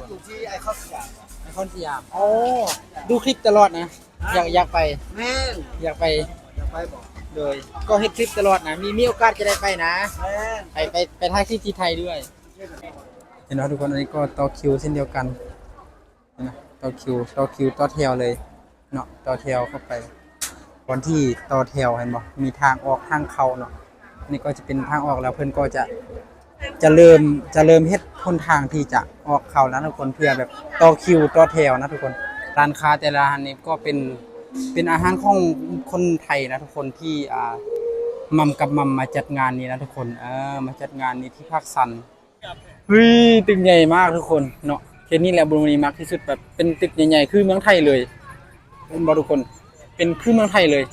ຢູ່ທີ່ໄອຄອນສະຫຍາມ. ໄອຄອນສະຫຍາມ. ໂອ້ ດູຄລິບຕະຫຼອດນະ. ຢາກ ຢາກໄປ. ແມ່ນ. ຢາກໄປ. ຢາກໄປບໍ່? ໂດຍ ກໍເຮັດຄລິບຕະຫຼອດນະ. ມີ ມີໂອກາດຈະໄດ້ໄປນະ. ແມ່ນ. ໄປ ໄປ ໄປຖ່າຍຄລິບທີ່ໄທດ້ວຍ. ເຫັນບໍ່ທຸກຄົນ? ອັນນີ້ກໍຕໍ່ຄິວເຊັ່ນດຽວກັນ. ເຫັນບໍ່? ຕໍ່ຄິວ ຕໍ່ຄິວ ຕໍ່ແຖວເລີຍເນາະ ຕໍ່ແຖວເຂົ້າໄປ. ບ່ອນທີ່ຕໍ່ແຖວເຫັນບໍ່? ມີທາງອອກທາງເຂົ້າເນາະ. ນີ້ກໍຈະເປັນທາງອອກແລ້ວ ເພິ່ນກໍຈະ ຈະເລີ່ມ ຈະເລີ່ມເຮັດຫົນທາງທີ່ຈະອອກເຂົ້ານະທຸກຄົນ ເພື່ອແບບຕໍ່ຄິວຕໍ່ແຖວນະທຸກຄົນ. ຮ້ານຄ້າແຕ່ລະຮ້ານນີ້ກໍເປັນ ເປັນອາຫານຂອງຄົນໄທນະທຸກຄົນ ທີ່ ອ່າ ໝ່ຳກັບໝ່ຳມາຈັດງານນີ້ນະທຸກຄົນ. ເອີ ມາຈັດງານນີ້ທີ່ພາກຊັນ. ເຮີ້ຍ ຕຶກໃຫຍ່ມາກທຸກຄົນເນາະ. ເຂດນີ້ແຫຼະບຸນມະນີມັກທີ່ສຸດ ແບບເປັນຕຶກໃຫຍ່ໆ ຄືເມືອງໄທເລີຍ ເຫັນບໍ່ທຸກຄົນ? ເປັນຄືເມືອງໄທເລີຍ.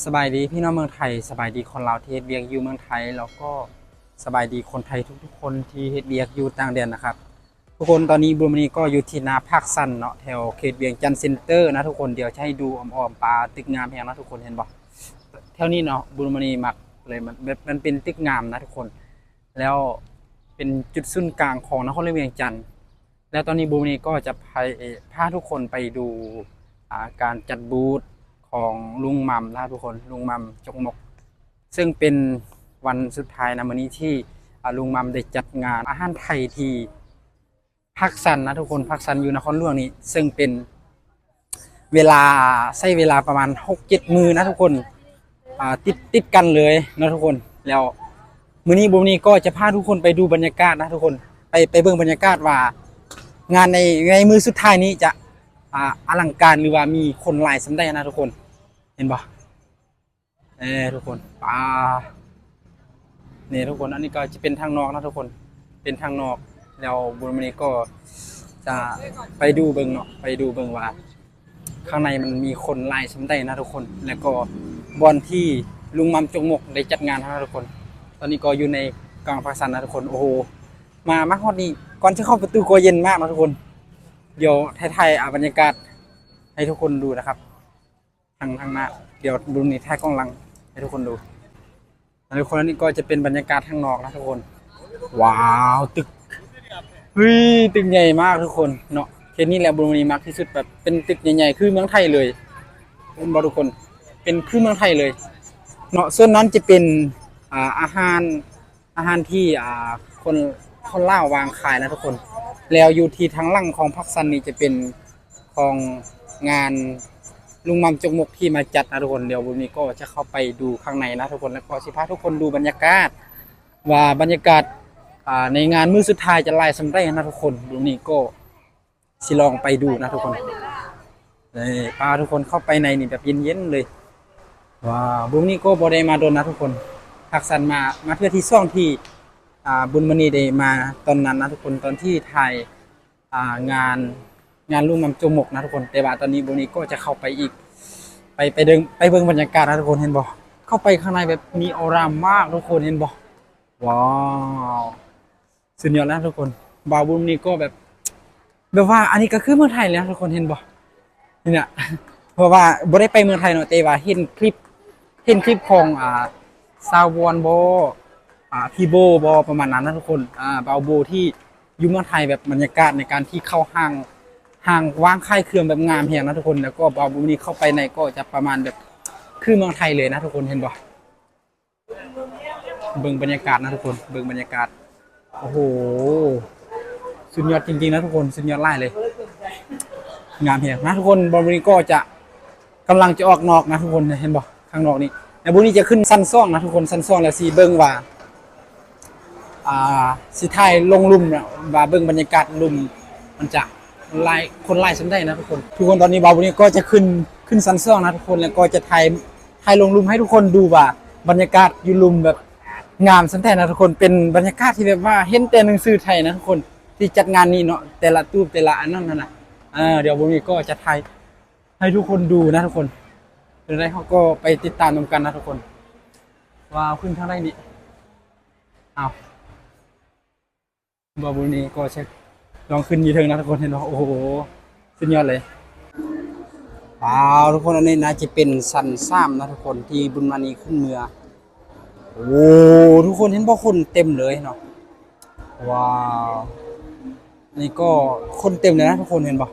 ສະບາຍດີພີ່ນ້ອງເມືອງໄທ, ສະບາຍດີຄົນລາວທີ່ເຮັດວຽກຢູ່ເມືອງໄທ ແລ້ວກໍສະບາຍດີຄົນໄທທຸກໆຄົນທີ່ເຮັດວຽກຢູ່ຕ່າງແດນນະຄັບ. ທຸກຄົນ ຕອນນີ້ບຸນມະນີກໍຢູ່ທີ່ໜ້າພາກຊັນເນາະ ແຖວເຂດວຽງຈັນເຊັນເຕີນະທຸກຄົນ. ດຽວຈະໃຫ້ດູອ້ອມໆ ປາ ຕຶກງາມແຮງນະທຸກຄົນ ເຫັນບໍ່? ແຖວນີ້ເນາະ ບຸນມະນີມັກເລີຍ ມັນແບບ ມັນເປັນຕຶກງາມນະທຸກຄົນ ແລ້ວເປັນຈຸດສູນກາງຂອງນະຄອນຫຼວງວຽງຈັນ. ແລ້ວຕອນນີ້ບຸນມະນີກໍຈະໄປ ພາທຸກຄົນໄປດູ ອ່າ ການຈັດບູດຂອງລຸງໝ່ຳນະທຸກຄົນ ລຸງໝ່ຳຈົກມົກ ເຊິ່ງເປັນວັນສຸດທ້າຍນະມື້ນີ້ທີ່ ອ່າ ລຸງໝ່ຳໄດ້ຈັດງານອາຫານໄທທີ່ ພາກຊັນນະທຸກຄົນ ພາກຊັນຢູ່ນະຄອນຫຼວງນີ້ ເຊິ່ງເປັນເວລາ ໃຊ້ເວລາປະມານຫົກເຈັດມື້ນະທຸກຄົນ ອ່າ ຕິດ ຕິດກັນເລີຍນະທຸກຄົນ. ແລ້ວມື້ນີ້ບຸນມະນີກໍຈະພາທຸກຄົນໄປດູບັນຍາກາດນະທຸກຄົນ ໄປ ໄປເບິ່ງບັນຍາກາດວ່າ ງານໃນ ໃນມື້ສຸດທ້າຍນີ້ຈະ ອ່າ ອະລັງການ ຫຼືວ່າມີຄົນຫຼາຍສ່ຳໃດນະທຸກຄົນ ເຫັນບໍ່? ເອີ ທຸກຄົນ ປາ ນີ້ທຸກຄົນ ອັນນີ້ກໍຈະເປັນທາງນອກນະທຸກຄົນ ເປັນທາງນອກ. ແລ້ວບຸນມະນີກໍຈະໄປດູເບິ່ງເນາະ ໄປດູເບິ່ງວ່າຂ້າງໃນມັນມີຄົນຫຼາຍສ່ຳໃດນະທຸກຄົນ ແລ້ວກໍບ່ອນທີ່ລຸງໝ່ຳຈົກມົກໄດ້ຈັດງານນະທຸກຄົນ. ຕອນນີ້ກໍຢູ່ໃນກາງພາກຊັນນະທຸກຄົນ. ໂອ້ໂຫ ມາ ມາຮອດນີ້ ກ່ອນຈະເຂົ້າປະຕູກໍເຢັນມາກນະທຸກຄົນ. ດຽວຖ່າຍ ຖ່າຍ ອ່າ ບັນຍາກາດໃຫ້ທຸກຄົນດູນະຄັບ. ທາງ ທາງໜ້າ ດຽວບຸນມະນີຖ່າຍກ້ອງຫຼັງໃຫ້ທຸກຄົນດູນະທຸກຄົນ. ອັນນີ້ກໍຈະເປັນບັນຍາກາດທາງນອກນະທຸກຄົນ. ວ້າວ ຕຶກ ເຮີ້ຍ ຕຶກໃຫຍ່ມາກທຸກຄົນເນາະ. ເຂດນີ້ແຫຼະບຸນມະນີມັກທີ່ສຸດ ແບບເປັນຕຶກໃຫຍ່ໆ ຄືເມືອງໄທເລີຍ ເຫັນບໍ່ທຸກຄົນ? ເປັນຄືເມືອງໄທເລີຍເນາະ. ສ່ວນນັ້ນຈະເປັນ ອ່າ ອາຫານ ອາຫານທີ່ ອ່າ ຄົນ ຄົນລາວວາງຂາຍນະທຸກຄົນ. ແລ້ວຢູ່ທີ່ທາງຫຼັງຂອງພາກຊັນນີ້ຈະເປັນຂອງງານລຸງໝ່ຳຈົກມົກທີ່ມາຈັດນະທຸກຄົນ. ດຽວບຸນມະນີກໍຈະເຂົ້າໄປດູຂ້າງໃນນະທຸກຄົນ ແລ້ວກໍຊິພາທຸກຄົນດູບັນຍາກາດ ວ່າບັນຍາກາດ ອ່າ ໃນງານມື້ສຸດທ້າຍຈະຫຼາຍສ່ຳໃດນະທຸກຄົນ. ບຸນມະນີກໍ ຊິລອງໄປດູນະທຸກຄົນ. ເອີ ພາທຸກຄົນເຂົ້າໄປໃນນີ້ແບບເຢັນໆເລີຍ. ວ້າວ ບຸນນີ້ກໍບໍ່ໄດ້ມາດົນນະທຸກຄົນ. ພາກຊັນມາ ມາເທື່ອທີສອງທີ່ ອ່າ ບຸນມະນີໄດ້ມາຕອນນັ້ນນະທຸກຄົນ ຕອນທີ່ຖ່າຍ ອ່າ ງານ ງານລຸງໝ່ຳຈົກມົກນະທຸກຄົນ. ແຕ່ວ່າຕອນນີ້ບຸນນີ້ກໍຈະເຂົ້າໄປອີກ ໄປ ໄປເບິ່ງ ໄປເບິ່ງບັນຍາກາດນະທຸກຄົນ ເຫັນບໍ່? ເຂົ້າໄປຂ້າງໃນແບບມີອອຣາມາກທຸກຄົນ ເຫັນບໍ່? ວ້າວ ສຸດຍອດນະທຸກຄົນ. ບ່າວບຸນນີ້ກໍແບບ ແບບວ່າອັນນີ້ກໍຄືເມືອງໄທເລີຍນະທຸກຄົນ ເຫັນບໍ່? ນີ້ນະ ເພາະວ່າບໍ່ໄດ້ໄປເມືອງໄທເນາະ ແຕ່ວ່າເຫັນຄລິບ ເຫັນຄລິບຂອງ ອ່າ ຊາວວອນບໍ ອ່າ ພີ່ໂບບໍ ປະມານນັ້ນນະທຸກຄົນ. ອ່າ ບ່າວໂບທີ່ຢູ່ເມືອງໄທ ແບບບັນຍາກາດໃນການທີ່ເຂົ້າຫ້າງ ຫ້າງວາງຂາຍເຄື່ອງແບບງາມແຮງນະທຸກຄົນ. ແລ້ວກໍບ່າວບຸນນີ້ເຂົ້າໄປໃນກໍຈະປະມານແບບຄືເມືອງໄທເລີຍນະທຸກຄົນ ເຫັນບໍ່? ເບິ່ງບັນຍາກາດນະທຸກຄົນ ເບິ່ງບັນຍາກາດ. ໂອ້ໂຫ ສຸດຍອດຈິງໆນະທຸກຄົນ ສຸດຍອດຫຼາຍເລີຍ ງາມແຮງນະທຸກຄົນ. ບ່າວບຸນນີ້ກໍຈະ ກຳລັງຈະອອກນອກນະທຸກຄົນ ເຫັນບໍ່? ຂ້າງນອກນີ້ ແລ້ວບຸນນີ້ຈະຂຶ້ນຊັ້ນສອງນະທຸກຄົນ ຊັ້ນສອງ ແລ້ວຊິເບິ່ງວ່າ ອ່າ ຊິຖ່າຍລົງລຸ່ມນະ ວ່າເບິ່ງບັນຍາກາດລຸ່ມ ມັນຈະຫຼາຍ ຄົນຫຼາຍສ່ຳໃດນະທຸກຄົນ. ທຸກຄົນ ຕອນນີ້ບ່າວບຸນນີ້ກໍຈະຂຶ້ນ ຂຶ້ນຊັ້ນສອງນະທຸກຄົນ ແລ້ວກໍຈະຖ່າຍ ຖ່າຍລົງລຸ່ມໃຫ້ທຸກຄົນດູວ່າບັນຍາກາດຢູ່ລຸ່ມແບບງາມສ່ຳໃດນະທຸກຄົນ. ເປັນບັນຍາກາດທີ່ແບບວ່າເຫັນແຕ່ໜັງສືໄທນະທຸກຄົນ ທີ່ຈັດງານນີ້ເນາະ ແຕ່ລະຕູບແຕ່ລະອັນນັ້ນຫັ້ນນະ. ເອີ ດຽວບຸນນີ້ກໍຈະຖ່າຍໃຫ້ທຸກຄົນດູນະທຸກຄົນ. ເປັນໃດເຮົາກໍໄປຕິດຕາມນຳກັນນະທຸກຄົນ ວ່າຂຶ້ນທາງໃດນີ້. ອ້າວ ບ່າວບຸນນີ້ກໍຈະລອງຂຶ້ນຢູ່ເທິງນະທຸກຄົນ ເຫັນບໍ່? ໂອ້ໂຫ ສຸດຍອດເລີຍ. ວ້າວ ທຸກຄົນ ອັນນີ້ໜ້າຈະເປັນຊັ້ນສາມນະທຸກຄົນ ທີ່ບຸນມານີຂຶ້ນເມືອ. ໂອ້ ທຸກຄົນເຫັນບໍ່? ຄົນເຕັມເລີຍເນາະ. ວ້າວ ນີ້ກໍຄົນເຕັມເລີຍນະທຸກຄົນ ເຫັນບໍ່?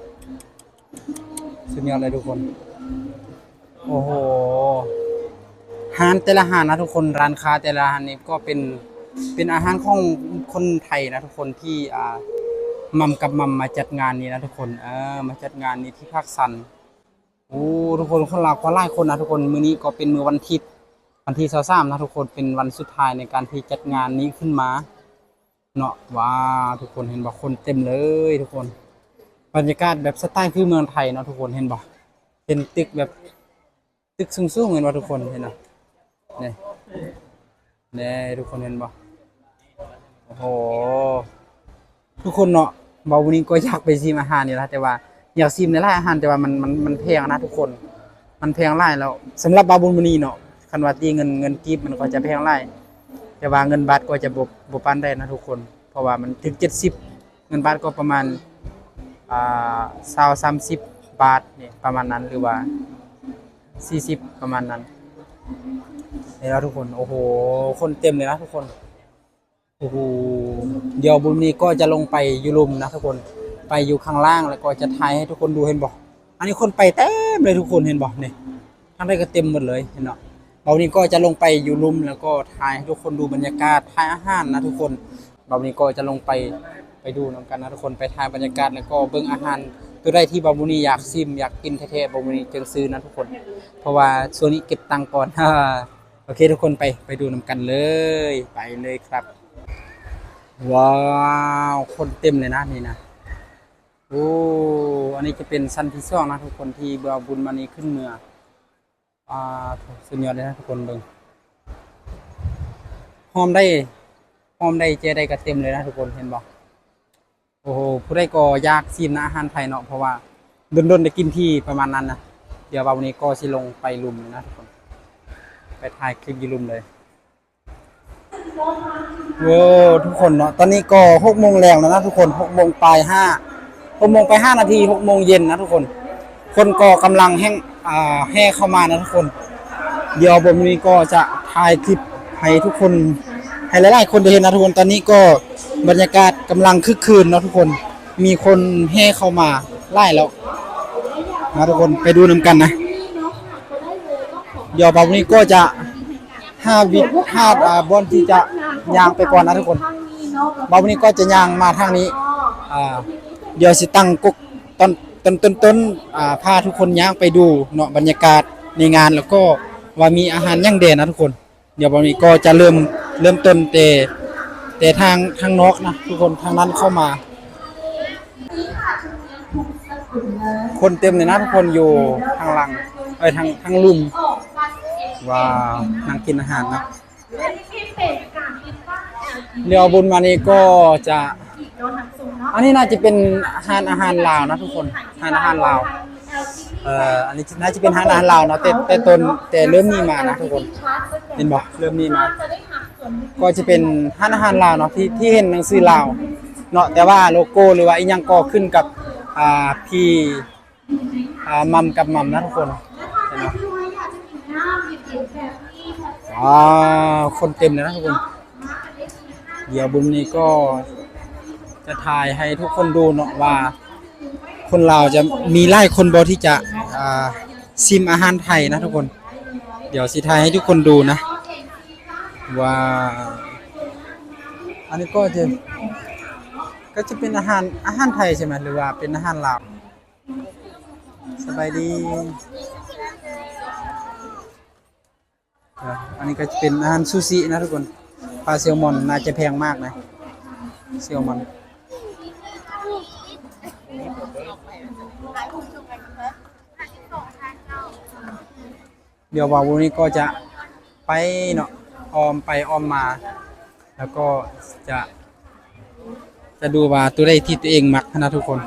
ສຸດຍອດເລີຍທຸກຄົນ. ໂອ້ໂຫ ຮ້ານແຕ່ລະຮ້ານນະທຸກຄົນ ຮ້ານຄ້າແຕ່ລະຮ້ານນີ້ກໍເປັນ ເປັນອາຫານຂອງຄົນໄທນະທຸກຄົນ ທີ່ ອ່າ ໝ່ຳກັບໝ່ຳມາຈັດງານນີ້ນະທຸກຄົນ. ເອີ ມາຈັດງານນີ້ທີ່ພາກສັນ. ໂອ້ ທຸກຄົນ ຄົນລາວກໍຫຼາຍຄົນນະທຸກຄົນ. ມື້ນີ້ກໍເປັນມື້ວັນທິດ ວັນທີຊາວສາມນະທຸກຄົນ ເປັນວັນສຸດທ້າຍໃນການທີ່ຈັດງານນີ້ຂຶ້ນມາເນາະ. ວ້າວ ທຸກຄົນເຫັນບໍ່? ຄົນເຕັມເລີຍທຸກຄົນ. ບັນຍາກາດແບບສະໄຕຄືເມືອງໄທເນາະທຸກຄົນ ເຫັນບໍ່? ເປັນຕຶກແບບ ຕຶກສູງໆ ເຫັນບໍ່ທຸກຄົນ? ເຫັນບໍ່? ນີ້ ນີ້ ທຸກຄົນເຫັນບໍ່? ໂອ້ໂຫ ທຸກຄົນເນາະ ບ່າວບຸນນີ້ກໍຢາກໄປຊີມອາຫານນີ້ລະ ແຕ່ວ່າຢາກຊີມຫຼາຍໆອາຫານ ແຕ່ວ່າມັນ ມັນ ມັນແພງນະທຸກຄົນ ມັນແພງຫຼາຍແລ້ວ. ສຳລັບບ່າວບຸນມື້ນີ້ເນາະ ຄັນວ່າຕີເງິນ ເງິນກີບມັນກໍຈະແພງຫຼາຍ ແຕ່ວ່າເງິນບາດກໍຈະບໍ່ ບໍ່ປານໃດນະທຸກຄົນ ເພາະວ່າມັນຖືກເຈັດສິບ ເງິນບາດກໍປະມານ ອ່າ ຊາວ ສາມສິບບາດນີ້ ປະມານນັ້ນ ຫຼືວ່າ ສີ່ສິບ ປະມານນັ້ນ. ເຫັນແລ້ວທຸກຄົນ ໂອ້ໂຫ ຄົນເຕັມເລີຍນະທຸກຄົນ. ໂອ້ໂຫ ດຽວບຸນນີ້ກໍຈະລົງໄປຢູ່ລຸ່ມນະທຸກຄົນ ໄປຢູ່ຂ້າງລ່າງ ແລ້ວກໍຈະຖ່າຍໃຫ້ທຸກຄົນດູ ເຫັນບໍ່? ອັນນີ້ຄົນໄປເຕັມເລີຍທຸກຄົນ ເຫັນບໍ່? ນີ້ ທາງໃດກໍເຕັມໝົດເລີຍ ເຫັນເນາະ. ບ່າວບຸນນີ້ກໍຈະລົງໄປຢູ່ລຸ່ມ ແລ້ວກໍຖ່າຍໃຫ້ທຸກຄົນດູບັນຍາກາດ ຖ່າຍອາຫານນະທຸກຄົນ. ບ່າວບຸນນີ້ກໍຈະລົງໄປ ໄປດູນຳກັນນະທຸກຄົນ ໄປຖ່າຍບັນຍາກາດ ແລ້ວກໍເບິ່ງອາຫານ ໂຕໃດທີ່ບ່າວບຸນນີ້ຢາກຊີມ ຢາກກິນແທ້ໆ ບ່າວບຸນນີ້ຈຶ່ງຊື້ນະທຸກຄົນ ເພາະວ່າຊ່ວງນີ້ເກັບຕັງກ່ອນ. ໂອເຄທຸກຄົນ ໄປ ໄປດູນຳກັນເລີຍ ໄປເລີຍຄັບ. ວ້າວ ຄົນເຕັມເລີຍນະນີ້ນະ. ໂອ້ ອັນນີ້ຈະເປັນຊັ້ນທີສອງນະທຸກຄົນ ທີ່ບ່າວບຸນມານີ້ຂຶ້ນເມືອ. ອ່າ ສຸດຍອດເລີຍນະທຸກຄົນ ເບິ່ງ ຫອມໄດ້ ຫອມໄດ້ ແຈໄດ້ກໍເຕັມເລີຍນະທຸກຄົນ ເຫັນບໍ່? ໂອ້ໂຫ ຜູ້ໃດກໍຢາກຊີມນະອາຫານໄທເນາະ ເພາະວ່າດົນໆໄດ້ກິນທີປະມານນັ້ນນະ. ດຽວບ່າວບຸນນີ້ກໍຊິລົງໄປລຸ່ມນະທຸກຄົນ ໄປຖ່າຍຄລິບຢູ່ລຸ່ມເລີຍ. ໂອ້ ທຸກຄົນເນາະ ຕອນນີ້ກໍຫົກໂມງແລງແລ້ວນະທຸກຄົນ ຫົກໂມງປາຍຫ້າ ຫົກໂມງປາຍຫ້ານາທີ ຫົກໂມງເຢັນນະທຸກຄົນ. ຄົນກໍກຳລັງແຮ່ງ ອ່າ ແຫ່ເຂົ້າມານະທຸກຄົນ. ດຽວບ່າວບຸນນີ້ກໍຈະຖ່າຍຄລິບໃຫ້ທຸກຄົນ ໃຫ້ຫຼາຍໆຄົນໄດ້ເຫັນນະທຸກຄົນ. ຕອນນີ້ກໍບັນຍາກາດກຳລັງຄຶກຄື້ນເນາະທຸກຄົນ ມີຄົນແຫ່ເຂົ້າມາຫຼາຍແລ້ວນະທຸກຄົນ ໄປດູນຳກັນນະ. ດຽວບ່າວບຸນນີ້ກໍຈະ ຫາວິດ ຫາ ອ່າ ບ່ອນທີ່ຈະຍ່າງໄປກ່ອນນະທຸກຄົນ. ບ່າວບຸນນີ້ກໍຈະຍ່າງມາທາງນີ້ ອ່າ ດຽວຊິຕັ້ງກົກ ຕອນ ຕົ້ນ ຕົ້ນ ຕົ້ນ ອ່າ ພາທຸກຄົນຍ່າງໄປດູເນາະ ບັນຍາກາດໃນງານ ແລ້ວກໍວ່າມີອາຫານຫຍັງແດ່ນະທຸກຄົນ. ດຽວບ່າວບຸນນີ້ກໍຈະເລີ່ມ ເລີ່ມຕົ້ນແຕ່ ແຕ່ທາງ ທາງນອກນະທຸກຄົນ ທາງນັ້ນເຂົ້າມາ. ຄົນເຕັມເລີຍນະທຸກຄົນ ຢູ່ທາງຫຼັງ ເອີຍ ທາງ ທາງລຸ່ມ. ວ້າວ ນັ່ງກິນອາຫານນະ. ດຽວບຸນມານີ້ກໍຈະ ອັນນີ້ໜ້າຈະເປັນຮ້ານອາຫານລາວນະທຸກຄົນ ຮ້ານອາຫານລາວ. ເອີ ອັນນີ້ໜ້າຈະເປັນຮ້ານອາຫານລາວເນາະ ແຕ່ ແຕ່ຕົ້ນ ແຕ່ເລີ່ມນີ້ມານະທຸກຄົນ ເຫັນບໍ່? ເລີ່ມນີ້ມາ ກໍຈະເປັນຮ້ານອາຫານລາວເນາະ ທີ່ ທີ່ເຫັນໜັງສືລາວເນາະ ແຕ່ວ່າໂລໂກ້ ຫຼືວ່າອີ່ຫຍັງກໍຂຶ້ນກັບ ອ່າ ພີ່ ອ່າ ໝ່ຳກັບໝ່ຳນະທຸກຄົນ ເຫັນບໍ່? ວ້າວ ຄົນເຕັມເລີຍນະທຸກຄົນ. ດຽວບຸນນີ້ກໍຈະຖ່າຍໃຫ້ທຸກຄົນດູເນາະ ວ່າຄົນລາວຈະມີຫຼາຍຄົນບໍ່ທີ່ຈະ ອ່າ ຊິມອາຫານໄທນະທຸກຄົນ. ດຽວຊິຖ່າຍໃຫ້ທຸກຄົນດູນະ ວ້າວ ອັນນີ້ກໍຈະ ກໍຈະເປັນອາຫານ ອາຫານໄທໃຊ່ໄໝ ຫຼືວ່າເປັນອາຫານລາວ? ສະບາຍດີ. ເອີ ອັນນີ້ກໍຈະເປັນອາຫານຊູຊິນະທຸກຄົນ. ປາແຊວມອນໜ້າຈະແພງມາກນະ ແຊວມອນ. ດຽວບ່າວບຸນນີ້ກໍຈະໄປເນາະ ອ້ອມໄປອ້ອມມາ ແລ້ວກໍຈະ ຈະດູວ່າໂຕໃດທີ່ຕົວເອງມັກຫັ້ນນະທຸກຄົນ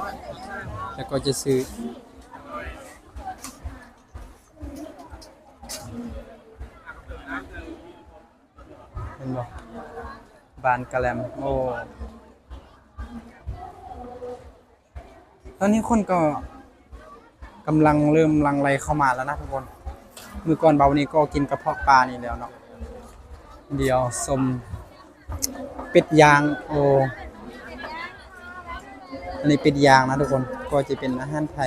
ແລ້ວກໍຈະຊື້. ເຫັນບໍ່? ບ້ານກະແລັມ ໂອ້ ຕອນນີ້ຄົນກໍກຳລັງເລີ່ມຫຼັ່ງໄຫຼເຂົ້າມາແລ້ວນະທຸກຄົນ. ມື້ກ່ອນບ່າວນີ້ກໍກິນກະເພາະປານີ້ແລ້ວເນາະ. ດຽວຊົມເປັດຍ່າງ ໂອ້ ອັນນີ້ປິດຢ່າງນະທຸກຄົນ ກໍຈະເປັນອາຫານໄທ.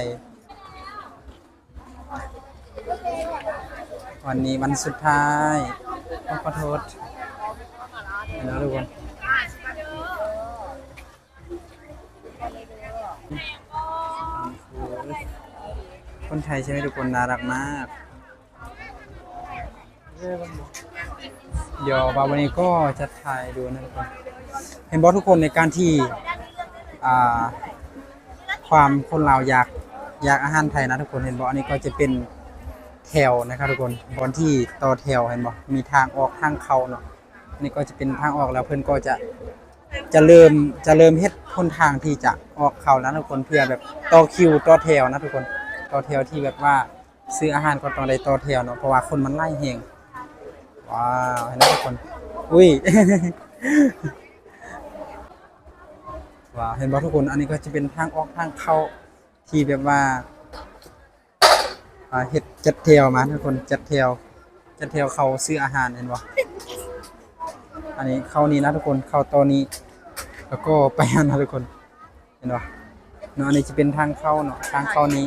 ວັນນີ້ວັນສຸດທ້າຍ ຂໍໂທດເນາະທຸກຄົນ. ຄົນໄທໃຊ່ໄໝທຸກຄົນ? ໜ້າລັກມາກ. ດຽວບ່າວບຸນນີ້ກໍຈະຖ່າຍໃຫ້ດູນະທຸກຄົນ. ເຫັນບໍ່ທຸກຄົນ ໃນການທີ່ ອ່າ ຄວາມຄົນລາວຢາກ ຢາກອາຫານໄທນະທຸກຄົນ ເຫັນບໍ່? ອັນນີ້ກໍຈະເປັນແຖວນະຄັບທຸກຄົນ ບ່ອນທີ່ຕໍ່ແຖວ ເຫັນບໍ່? ມີທາງອອກທາງເຂົ້າເນາະ. ອັນນີ້ກໍຈະເປັນທາງອອກ ແລ້ວເພິ່ນກໍຈະ ຈະເລີ່ມ ຈະເລີ່ມເຮັດຫົນທາງທີ່ຈະອອກເຂົ້ານະທຸກຄົນ ເພື່ອແບບຕໍ່ຄິວຕໍ່ແຖວນະທຸກຄົນ ຕໍ່ແຖວທີ່ແບບວ່າ ຊື້ອາຫານກໍຕ້ອງໄດ້ຕໍ່ແຖວເນາະ ເພາະວ່າຄົນມັນຫຼາຍແຮງ. ວ້າວ ເຫັນບໍ່ທຸກຄົນ? ອຸ້ຍ ວ້າວ ເຫັນບໍ່ທຸກຄົນ? ອັນນີ້ກໍຈະເປັນທາງອອກທາງເຂົ້າທີ່ແບບວ່າ ອ່າ ເຮັດຈັດແຖວມາທຸກຄົນ ຈັດແຖວ ຈັດແຖວເຂົ້າຊື້ອາຫານ ເຫັນບໍ່? ອັນນີ້ເຂົ້ານີ້ນະທຸກຄົນ ເຂົ້າຕໍ່ນີ້ ແລ້ວກໍໄປຫັ້ນນະທຸກຄົນ ເຫັນບໍ່ເນາະ? ອັນນີ້ຈະເປັນທາງເຂົ້າເນາະ ທາງເຂົ້ານີ້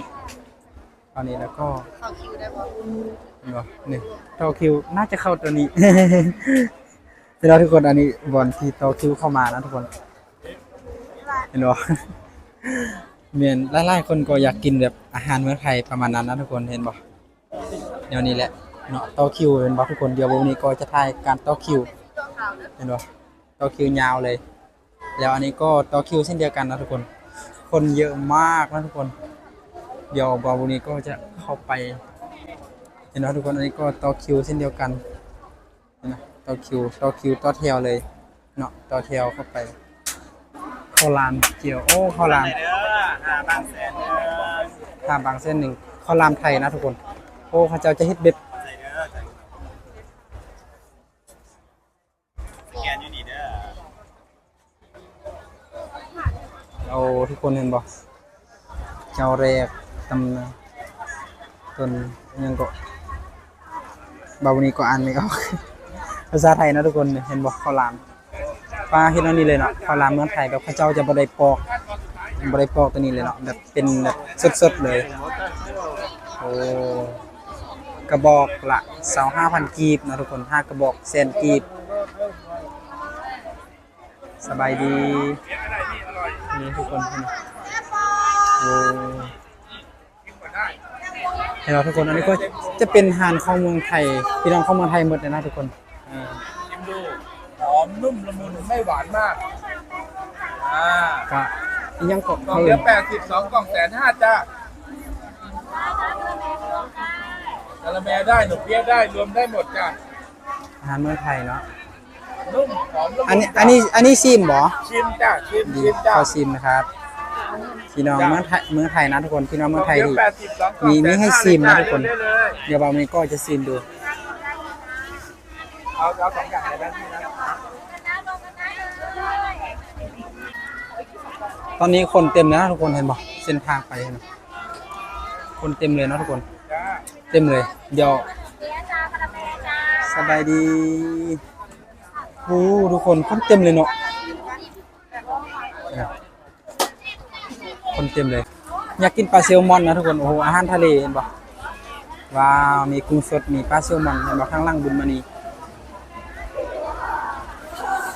ເຂົ້ານີ້ ແລ້ວກໍເຂົ້າຄິວໄດ້ບໍ່? ເຫັນບໍ່? ນີ້ຕໍ່ຄິວ ໜ້າຈະເຂົ້າຕົວນີ້ ເຫັນບໍ່ທຸກຄົນ? ອັນນີ້ບ່ອນທີ່ຕໍ່ຄິວເຂົ້າມານະທຸກຄົນ ເຫັນບໍ່? ແມ່ນ ຫຼາຍໆຄົນກໍຢາກກິນແບບອາຫານເມືອງໄທປະມານນັ້ນນະທຸກຄົນ ເຫັນບໍ່? ແນວນີ້ແຫຼະເນາະ ຕໍ່ຄິວ ເຫັນບໍ່ທຸກຄົນ? ດຽວມື້ນີ້ກໍຈະຖ່າຍການຕໍ່ຄິວ ເຫັນບໍ່? ຕໍ່ຄິວຍາວເລີຍ. ແລ້ວອັນນີ້ກໍຕໍ່ຄິວເຊັ່ນດຽວກັນນະທຸກຄົນ ຄົນເຍອະມາກນະທຸກຄົນ. ດຽວບ່າວບຸນນີ້ກໍຈະເຂົ້າໄປ ເຫັນບໍ່ທຸກຄົນ? ອັນນີ້ກໍຕໍ່ຄິວເຊັ່ນດຽວກັນ ເຫັນບໍ່? ຕໍ່ຄິວ ຕໍ່ຄິວ ຕໍ່ແຖວເລີຍເນາະ ຕໍ່ແຖວເຂົ້າໄປ. ເຂົ້າຫຼາມຈຽວ ໂອ້ ເຂົ້າຫຼາມ ເດີ ຫ້າບາງແສນໜຶ່ງ ເຂົ້າຫຼາມໄທນະທຸກຄົນ. ໂອ້ ເຂົາເຈົ້າຈະເຮັດແບບ ສະແກນຢູ່ນີ້ເດີ. ໂອ້ ທຸກຄົນເຫັນບໍ່? ເຈົ້າແລກຕຳນານ ຕົນຫຍັງເກາະ? ບາດນີ້ກໍອ່ານບໍ່ອອກ ພາສາໄທເນາະທຸກຄົນ. ເຫັນບໍ່? ເຂົ້າຫຼາມ ປາເຮັດແນວນີ້ເລີຍເນາະ. ເຂົ້າຫຼາມເມືອງໄທແບບເຂົາເຈົ້າຈະບໍ່ໄດ້ປອກ ບໍ່ໄດ້ປອກຕົວນີ້ເລີຍເນາະ ແບບເປັນແບບສົດໆເລີຍ. ໂອ້ ກະບອກລະຊາວຫ້າພັນກີບເນາະທຸກຄົນ ຫ້າກະບອກແສນກີບ. ສະບາຍດີ ນີ້ທຸກຄົນ ໂອ້ ເຫັນບໍ່ທຸກຄົນ? ອັນນີ້ກໍຈະເປັນຮ້ານຂອງເມືອງໄທ ພີ່ນ້ອງຂອງເມືອງໄທໝົດເລີຍນະທຸກຄົນ. ເອີ ຊິມດູ ຫອມ ນຸ້ມ ລະມຸນ ໄມ່ຫວານມາກ. ອ່າ ກະອີ່ຫຍັງເກາະ ກล่องเดียวแปดสิบ สองกล่องแสนห้าจ้า กะລະແມໄດ້ ໜົມເປ້ຍໄດ້ ລວມໄດ້ໝົດจ้າ. ອາຫານເມືອງໄທເນາະ ນຸ້ມ ຫອມ ລະມຸນ. ອັນນີ້ ອັນນີ້ ອັນນີ້ຊີມບໍ່? ຊີມຈ້າ ຊີມ ຊີມຈ້າ ຂໍຊີມນະຄັບ ພີ່ນ້ອງເມືອງໄທ ເມືອງໄທນະທຸກຄົນ ພີ່ນ້ອງເມືອງໄທທີ່ມີ ມີໃຫ້ຊີມນະທຸກຄົນ. ດຽວບ່າວແມ່ນກໍຈະຊີມດູ. ເອົາ ເອົາສອງຢ່າງເລີຍນະ. ຕອນນີ້ຄົນເຕັມແລ້ວນະທຸກຄົນ ເຫັນບໍ່? ເສັ້ນທາງໄປຫັ້ນນະ ຄົນເຕັມເລີຍເນາະທຸກຄົນ ເຕັມເລີຍ. ດຽວ ສະບາຍດີ. ໂອ້ ທຸກຄົນ ຄົນເຕັມເລີຍເນາະ ຄົນເຕັມເລີຍ. ຢາກກິນປາແຊວມອນນະທຸກຄົນ. ໂອ້ໂຫ ອາຫານທະເລ ເຫັນບໍ່? ວ້າວ ມີກຸ້ງສົດ ມີປາແຊວມອນ ເຫັນບໍ່? ທາງຫຼັງບຸນມະນີ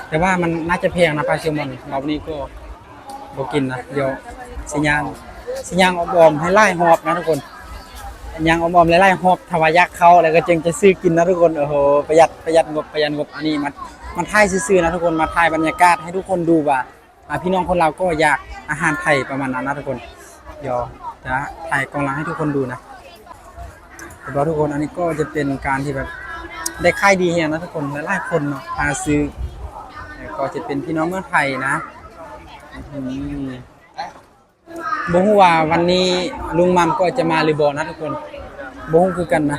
ແຕ່ວ່າມັນໜ້າຈະແພງນະ ປາແຊວມອນ. ບາດນີ້ກໍບໍ່ກິນນະ ດຽວຊິຍ່າງ ຊິຍ່າງອ້ອມໆໃຫ້ຫຼາຍຮອບນະທຸກຄົນ ຍ່າງອ້ອມໆຫຼາຍໆຮອບ ຖ້າວ່າຢາກເຂົ້າແລ້ວກໍຈຶ່ງຈະຊື້ກິນນະທຸກຄົນ. ໂອ້ໂຫ ປະຢັດ ປະຢັດງົບ ປະຢັດງົບ. ອັນນີ້ມາ ມາຖ່າຍຊື່ໆນະທຸກຄົນ ມາຖ່າຍບັນຍາກາດໃຫ້ທຸກຄົນດູວ່າ ອ່າ ພີ່ນ້ອງຄົນລາວກໍຢາກອາຫານໄທປະມານນັ້ນນະທຸກຄົນ. ດຽວຈະຖ່າຍກ້ອງຫຼັງໃຫ້ທຸກຄົນດູນະ. ເຫັນບໍ່ທຸກຄົນ? ອັນນີ້ກໍຈະເປັນການທີ່ແບບໄດ້ຂາຍດີແຮງນະທຸກຄົນ ຫຼາຍໆຄົນເນາະ ຫາຊື້ ກໍຈະເປັນພີ່ນ້ອງເມືອງໄທນະ. ອື ບໍ່ຮູ້ວ່າວັນນີ້ລຸງໝ່ຳກໍຈະມາຫຼືບໍ່ນະທຸກຄົນ ບໍ່ຮູ້ຄືກັນນະ.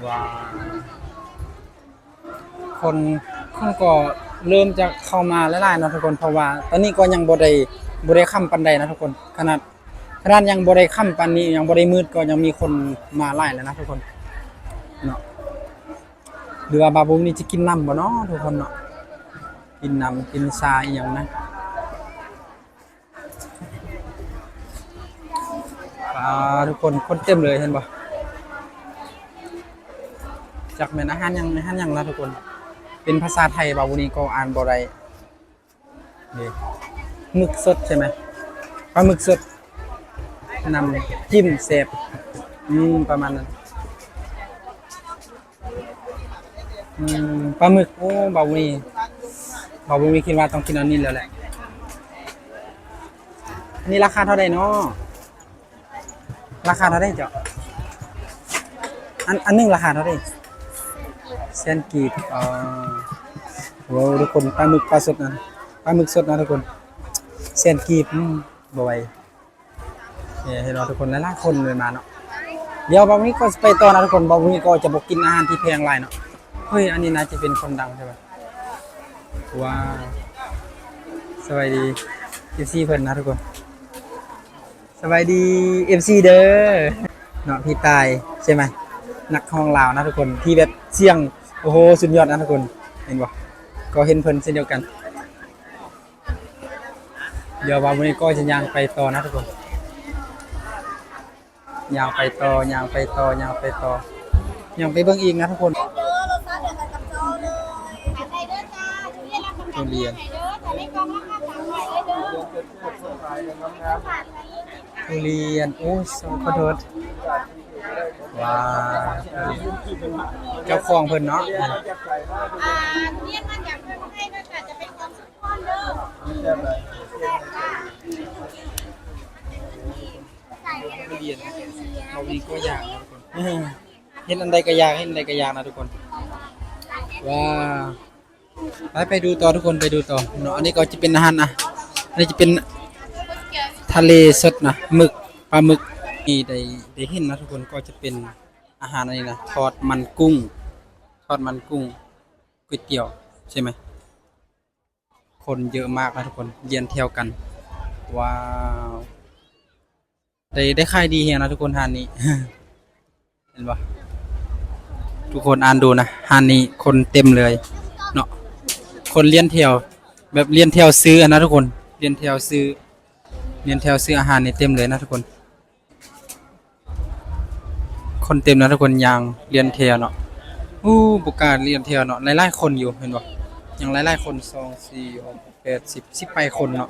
ວ້າວ ຄົນ ຄົນກໍເລີ່ມຈະເຂົ້າມາຫຼາຍໆເນາະທຸກຄົນ ເພາະວ່າຕອນນີ້ກໍຍັງບໍ່ໄດ້ ບໍ່ໄດ້ຄ່ຳປານໃດນະທຸກຄົນ. ຂະໜາດ ຂະໜາດຍັງບໍ່ໄດ້ຄ່ຳປານນີ້ ຍັງບໍ່ໄດ້ມືດ ກໍຍັງມີຄົນມາຫຼາຍແລ້ວນະທຸກຄົນເນາະ. ຫຼືວ່າບາບຸມນີ້ຈະກິນນ້ຳບໍ່ເນາະທຸກຄົນເນາະ? ກິນນ້ຳກິນຊາອີ່ຫຍັງນະ. ອ່າ ທຸກຄົນ ຄົນເຕັມເລີຍ ເຫັນບໍ່? ຈັກແມ່ນອາຫານຫຍັງ ອາຫານຫຍັງລະທຸກຄົນ. ເປັນພາສາໄທ ບ່າວບຸນນີ້ກໍອ່ານບໍ່ໄດ້. ນີ້ ໝຶກສົດໃຊ່ໄໝ? ປາໝຶກສົດ ນ້ຳຈິ້ມແຊບ. ອືມ ປະມານນັ້ນ. ອືມ ປາໝຶກ. ໂອ້ ບ່າວບຸນນີ້ ບ່າວບຸນນີ້ຄິດວ່າຕ້ອງກິນອັນນີ້ແລ້ວແຫຼະ. ອັນນີ້ລາຄາເທົ່າໃດເນາະ? ລາຄາເທົ່າໃດເຈົ້າ? ອັນ ອັນໜຶ່ງລາຄາເທົ່າໃດ? ແສນກີບ. ອໍ ໂອ້ ທຸກຄົນ ປາໝຶກ ປາສົດນະ ປາໝຶກສົດນະທຸກຄົນ ແສນກີບ. ອືມ ບໍ່ໄຫວ. ເຫັນບໍ່ທຸກຄົນ ຫຼາຍໆຄົນເລີຍມາເນາະ. ດຽວບ່າວບຸນນີ້ກໍຊິໄປຕໍ່ນະທຸກຄົນ. ບ່າວບຸນນີ້ກໍຈະບໍ່ກິນອາຫານທີ່ແພງຫຼາຍເນາະ. ເຮີ້ຍ ອັນນີ້ໜ້າຈະເປັນຄົນດັງໃຊ່ໄໝ? ວ້າວ ສະບາຍດີ ເອັຟຊີ ເພິ່ນນະທຸກຄົນ. ສະບາຍດີ ເອັຟຊີ ເດີ ເນາະ ພີ່ຕາຍໃຊ່ໄໝ? ນັກຮ້ອງລາວນະທຸກຄົນ ທີ່ແບບສຽງ ໂອ້ໂຫ ສຸດຍອດນະທຸກຄົນ. ເຫັນບໍ່? ກໍເຫັນເພິ່ນເຊັ່ນດຽວກັນ. ດຽວບ່າວບຸນນີ້ກໍຈະຍ່າງໄປຕໍ່ນະທຸກຄົນ. ຍ່າງໄປຕໍ່ ຍ່າງໄປຕໍ່ ຍ່າງໄປຕໍ່ ຍ່າງໄປເບິ່ງອີກນະທຸກຄົນ. ທຸລຽນ ທຸລຽນ. ໂອ້ຍ ຂໍໂທດ. ວ້າວ ເຈົ້າຂອງເພິ່ນເນາະ. ອ່າ ທຸລຽນມັນຢາກເພິ່ນໃຫ້ ກໍຈະເປັນຂອງ ທຸລຽນ ເຮົານີ້ກໍຢາກນະທຸກຄົນ. ເຫັນອັນໃດກໍຢາກ ເຫັນອັນໃດກໍຢາກນະທຸກຄົນ. ວ້າວ ໄປ ໄປດູຕໍ່ທຸກຄົນ ໄປດູຕໍ່ເນາະ. ອັນນີ້ກໍຈະເປັນອາຫານນະ ອັນນີ້ຈະເປັນທະເລສົດນະ ໝຶກ ປາໝຶກ. ນີ້ໄດ້ ໄດ້ເຫັນນະທຸກຄົນ ກໍຈະເປັນອາຫານອັນນີ້ນະ ທອດມັນກຸ້ງ ທອດມັນກຸ້ງ ກ໋ວຍຕຽວ ໃຊ່ໄໝ? ຄົນເຍອະມາກນະທຸກຄົນ ລຽນແຖວກັນ. ວ້າວ ໄດ້ ໄດ້ຂາຍດີແຮງນະທຸກຄົນ ຮ້ານນີ້ ເຫັນບໍ່? ທຸກຄົນອ່ານດູນະ ຮ້ານນີ້ຄົນເຕັມເລີຍເນາະ. ຄົນລຽນແຖວ ແບບລຽນແຖວຊື້ຫັ້ນນະທຸກຄົນ ລຽນແຖວຊື້ ລຽນແຖວຊື້ອາຫານນີ້ເຕັມເລີຍນະທຸກຄົນ. ຄົນເຕັມນະທຸກຄົນ ຍ່າງລຽນແຖວເນາະ. ໂອ້ ບໍ່ກ້າລຽນແຖວເນາະ ຫຼາຍໆຄົນຢູ່ ເຫັນບໍ່? ຍັງຫຼາຍໆຄົນ ສອງ ສີ່ ຫົກ ແປດ ສິບ ສິບປາຍຄົນເນາະ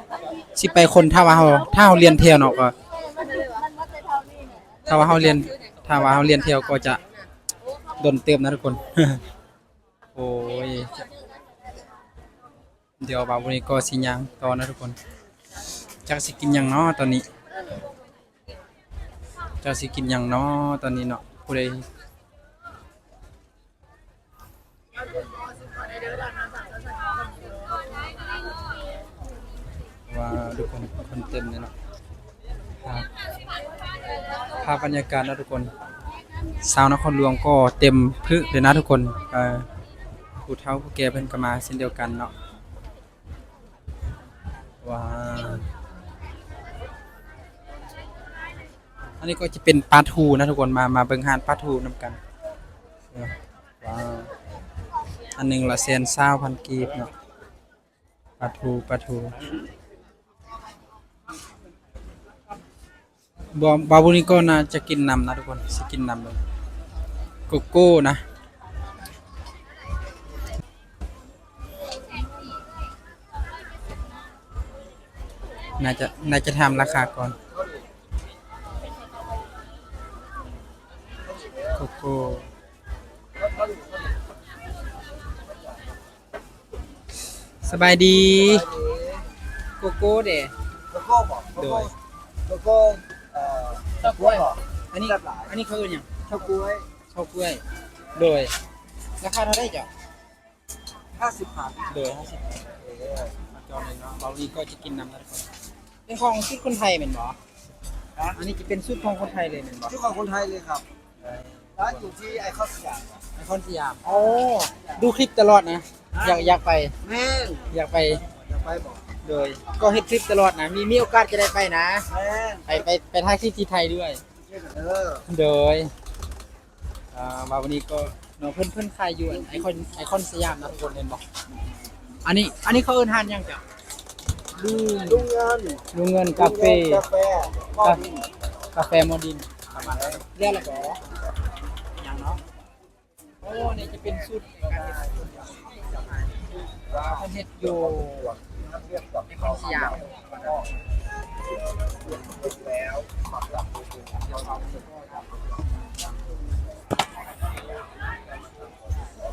ສິບປາຍຄົນ. ຖ້າວ່າເຮົາ ຖ້າເຮົາລຽນແຖວເນາະ ກໍ ຖ້າວ່າເຮົາລຽນ ຖ້າວ່າເຮົາລຽນແຖວກໍຈະດົນເຕີບນະທຸກຄົນ. ໂອ້ຍ ດຽວບ່າວບຸນນີ້ກໍຊິຍ່າງຕໍ່ນະທຸກຄົນ. ຈັກຊິກິນຫຍັງເນາະຕອນນີ້ ຈັກຊິກິນຫຍັງເນາະຕອນນີ້ເນາະ. ຜູ້ໃດ ວ່າທຸກຄົນ ຄົນເຕັມເລີຍເນາະ. ພາບ ພາບບັນຍາກາດເນາະທຸກຄົນ ຊາວນະຄອນຫຼວງກໍເຕັມປຶເລີຍນະທຸກຄົນ. ເອີ ຜູ້ເຖົ້າຜູ້ແກ່ເພິ່ນກໍມາເຊັ່ນດຽວກັນເນາະ. ວ້າວ ອັນນີ້ກໍຈະເປັນປາທູນະທຸກຄົນ ມາ ມາເບິ່ງຮ້ານປາທູນຳກັນ. ເອີ ວ້າວ ອັນໜຶ່ງລະແສນຊາວພັນກີບເນາະ. ປາທູ ປາທູ ບ່າວ ບ່າວບຸນນີ້ກໍໜ້າຈະກິນນຳນະທຸກຄົນ ຊິກິນນຳເບິ່ງ ໂກໂກ້ນະ. ໜ້າຈະ ໜ້າຈະຖາມລາຄາກ່ອນ ໂກໂກ້. ສະບາຍດີ ໂກໂກ້ເດ? ໂກໂກ້ບໍ? ໂດຍ ໂກໂກ້ ເອີ ເຊົາກ້ວຍບໍ? ອັນນີ້ ອັນນີ້ເຂົາເອີ້ນຫຍັງ? ເຊົາກ້ວຍ ເຊົາກ້ວຍ. ໂດຍ ລາຄາເທົ່າໃດເຈົ້າ? ຫ້າສິບພັນ. ໂດຍ ຫ້າສິບພັນ. ເອີ ມາຈອງເລີຍເນາະ ເບົາລີກໍຈະກິນນຳນະທຸກຄົນ. ເປັນຂອງຊຸດຄົນໄທແມ່ນບໍ່? ຮະ? ອັນນີ້ຈະເປັນຊຸດຂອງຄົນໄທເລີຍແມ່ນບໍ່? ຊຸດຂອງຄົນໄທເລີຍຄັບ. ຮ້ານຢູ່ທີ່ໄອຄອນສະຫຍາມ. ໄອຄອນສະຫຍາມ. ໂອ້ ດູຄລິບຕະຫຼອດນະ. ຮະ? ຢາກ ຢາກໄປ. ແມ່ນ. ຢາກໄປ. ຢາກໄປບໍ? ໂດຍ ກໍເຮັດຄລິບຕະຫຼອດນະ ມີ ມີໂອກາດຈະໄດ້ໄປນະ. ແມ່ນ. ໄປ ໄປ ໄປຖ່າຍຄລິບທີ່ໄທດ້ວຍ. ໂດຍ ອ່າ ມາວັນນີ້ກໍເນາະ ເພິ່ນ ເພິ່ນຂາຍຢູ່ໄອຄອນ ໄອຄອນສະຫຍາມນະທຸກຄົນ ເຫັນບໍ່? ອັນນີ້ ອັນນີ້ເຂົາເອີ້ນຮ້ານຫຍັງເຈົ້າ? ລຸງ ລຸງເງິນ ລຸງເງິນກາເຟ ກາເຟ ກາເຟມໍດິນ ປະມານນັ້ນ. ແລ້ວລະບໍ່? ຍັງເນາະ. ໂອ້ ນີ້ຈະເປັນຊຸດ ເພິ່ນເຮັດຢູ່ນະຄອນສະຫຍາມ.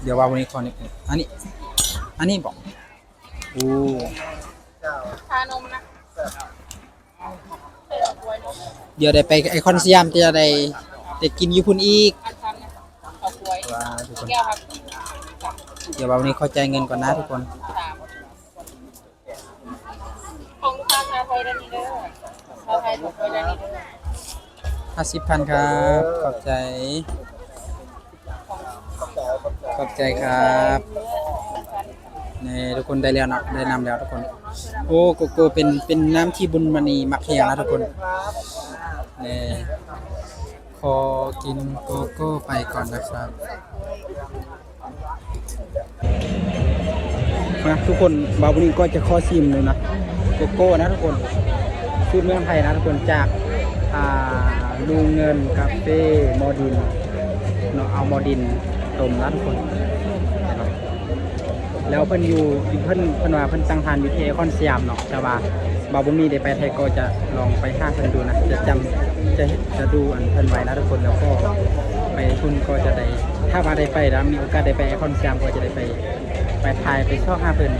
ດຽວວ່າມື້ນີ້ຂໍນິດໜຶ່ງ ອັນນີ້ ອັນນີ້ບໍ? ໂອ້ ຊານົມນະ. ດຽວໄດ້ໄປໄອຄອນສະຫຍາມ ຈະໄດ້ ໄດ້ກິນຢູ່ພຸ້ນອີກ. ດຽວວ່າມື້ນີ້ຂໍຈ່າຍເງິນກ່ອນນະທຸກຄົນ. ຂອງລູກຄ້າຊາວໄທດ້ານນີ້ເດີ ຊາວໄທຊາວໄທດ້ານນີ້ເດີ. ຫ້າສິບພັນຄັບ ຂອບໃຈ ຂອບໃຈຄັບ. ນີ້ທຸກຄົນ ໄດ້ແລ້ວເນາະ ໄດ້ນ້ຳແລ້ວທຸກຄົນ. ໂອ້ ໂກໂກ້ເປັນ ເປັນນ້ຳທີ່ບຸນມະນີມັກແຮງນະທຸກຄົນ. ນີ້ ຂໍກິນໂກໂກ້ໄປກ່ອນນະຄັບ. ມາທຸກຄົນ ບ່າວບຸນນີ້ກໍຈະຂໍຊີມເລີຍນະ ໂກໂກ້ນະທຸກຄົນ ສູດເມືອງໄທນະທຸກຄົນ ຈາກ ອ່າ ລຸງເງິນກາເຟມໍດິນເນາະ ເອົາມໍດິນຕົ້ມນະທຸກຄົນ. ແລ້ວເພິ່ນຢູ່ ເພິ່ນ ເພິ່ນວ່າເພິ່ນຕັ້ງຮ້ານຢູ່ທີ່ໄອຄອນສະຫຍາມເນາະ ແຕ່ວ່າບ່າວບຸນນີ້ໄດ້ໄປໄທກໍຈະລອງໄປຫາເພິ່ນດູນະ ຈະຈຳ ຈະ ຈະດູອັນເພິ່ນໄວ້ນະທຸກຄົນ. ແລ້ວກໍໄປພຸ້ນກໍຈະໄດ້ ຖ້າວ່າໄດ້ໄປນະ ມີໂອກາດໄດ້ໄປໄອຄອນສະຫຍາມ ກໍຈະໄດ້ໄປ ໄປຖ່າຍ ໄປຊອກຫາເພິ່ນ.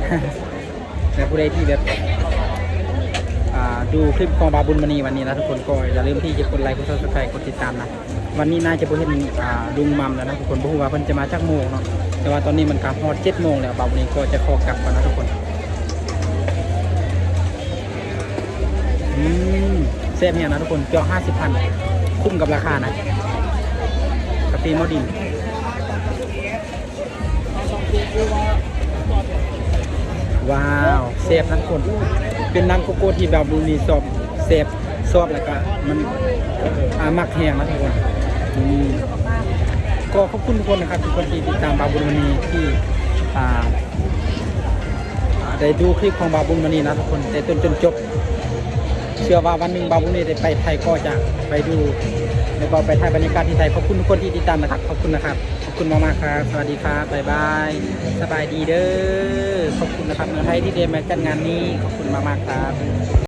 ແລະ ຜູ້ໃດທີ່ແບບ ອ່າ ດູຄລິບຂອງບ່າວບຸນມະນີວັນນີ້ນະທຸກຄົນ ກໍຢ່າລືມທີ່ຈະກົດໄລ ກົດ Subscribe ກົດຕິດຕາມນະ. ວັນນີ້ໜ້າຈະບໍ່ເຫັນ ອ່າ ລຸງໝ່ຳແລ້ວນະທຸກຄົນ ບໍ່ຮູ້ວ່າເພິ່ນຈະມາຈັກໂມງເນາະ. ແຕ່ວ່າຕອນນີ້ມັນກໍຮອດເຈັດໂມງແລ້ວ ບ່າວບຸນນີ້ກໍຈະຂໍກັບກ່ອນນະທຸກຄົນ. ອືມ ແຊບແຮງນະທຸກຄົນ ຈອກຫ້າສິບພັນ ຄຸ້ມກັບລາຄານະ ກາເຟມໍດິນ. ວ້າວ ແຊບນະທຸກຄົນ ເປັນນ້ຳໂກໂກ້ທີ່ບ່າວບຸນນີ້ຊອບ ແຊບ ຊອບ ແລ້ວກະມັນ ອ່າ ມັກແຮງນະທຸກຄົນ. ອືມ ກໍຂອບຄຸນທຸກຄົນນະຄັບ ທຸກຄົນທີ່ຕິດຕາມບ່າວບຸນມະນີ ທີ່ ອ່າ ອ່າ ໄດ້ດູຄລິບຂອງບ່າວບຸນມະນີນະທຸກຄົນ ແຕ່ຕົ້ນຈົນຈົບ. ເຊື່ອວ່າວັນໜຶ່ງບ່າວບຸນມະນີໄດ້ໄປໄທກໍຈະໄປດູ ແລ້ວກໍໄປຖ່າຍບັນຍາກາດທີ່ໄທ. ຂອບຄຸນທຸກຄົນທີ່ຕິດຕາມນະຄັບ ຂອບຄຸນນະຄັບ. ຂອບຄຸນມາກໆ ຄັບ ສະຫວັດດີຄັບ ບາຍບາຍ ສະບາຍດີເດີ. ຂອບຄຸນນະຄັບ ເມືອງໄທທີ່ໄດ້ມາຈັດງານນີ້ ຂອບຄຸນມາກໆ ຄັບ.